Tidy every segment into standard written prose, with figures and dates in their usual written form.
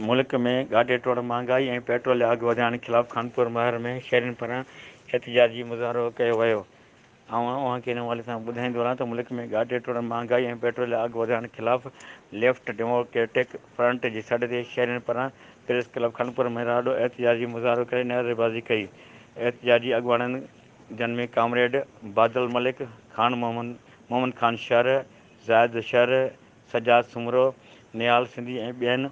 ملڪ ۾ ڳاٽي ٽوڙ مهانگائي ۽ پيٽرول جا اگهه وڌائڻ خلاف خانپور مهر ۾ شهرين پاران احتجاجي مظاهرو ڪيو ويو. آئون اوهان کي ان حوالي سان ٻڌائيندو هلان ته ملڪ ۾ ڳاٽي ٽوڙ مهانگائي ۽ پيٽرول جا اگهه وڌائڻ خلاف ليفٽ ڊيموڪريٽڪ فرنٽ جي سڏ تي شهرين پاران پريس ڪلب خانپور مهر آڏو احتجاجي مظاهرو ڪري نعريبازي ڪئي. احتجاجي اڳواڻن جن ۾ ڪامريڊ بادل ملڪ، خان محمد، محمد خان شر، زاهد شر، سجاد سومرو، نهال سنڌي ۽ ٻين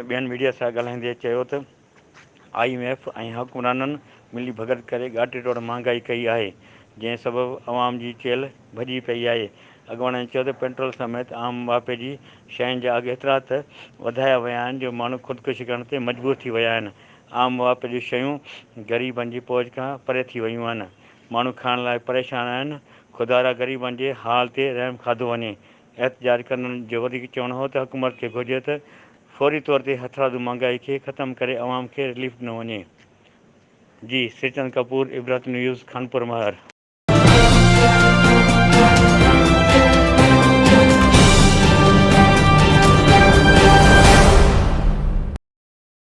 ٻين ميڊيا سان ڳالهائيندي چيو ته I M F ۽ حڪمرانن ملي ڀڳت ڪري ڳاٽي ٽوڙ مهانگائي ڪئي آهي جنهن سبب عوام جي چيلهه ڀڄي پئي آهي. اڳواڻن چيو ته پيٽرول سميت عام واهپي جي شين جا اگهه ايترا ته وڌايا ويا آهن جو ماڻهو خودڪشي ڪرڻ تي مجبور ٿي ويا آهن عام واهپي جون شيون غريبن جي پهچ کان پري ٿي ويون آهن ماڻهو کائڻ لاء پريشان آهن خدارا غريبن جي حال تي رحم کاڌو وڃي. احتجاج ڪندڙن جو وڌيڪ چوڻ هو ته حڪومت کي گهرجي ته فوري طور تي هٿرادو مهانگائي کي ختم ڪري عوام کي رليف ڏنو وڃي. جي سرچند ڪپور، عبرت نيوز، خانپور مهر.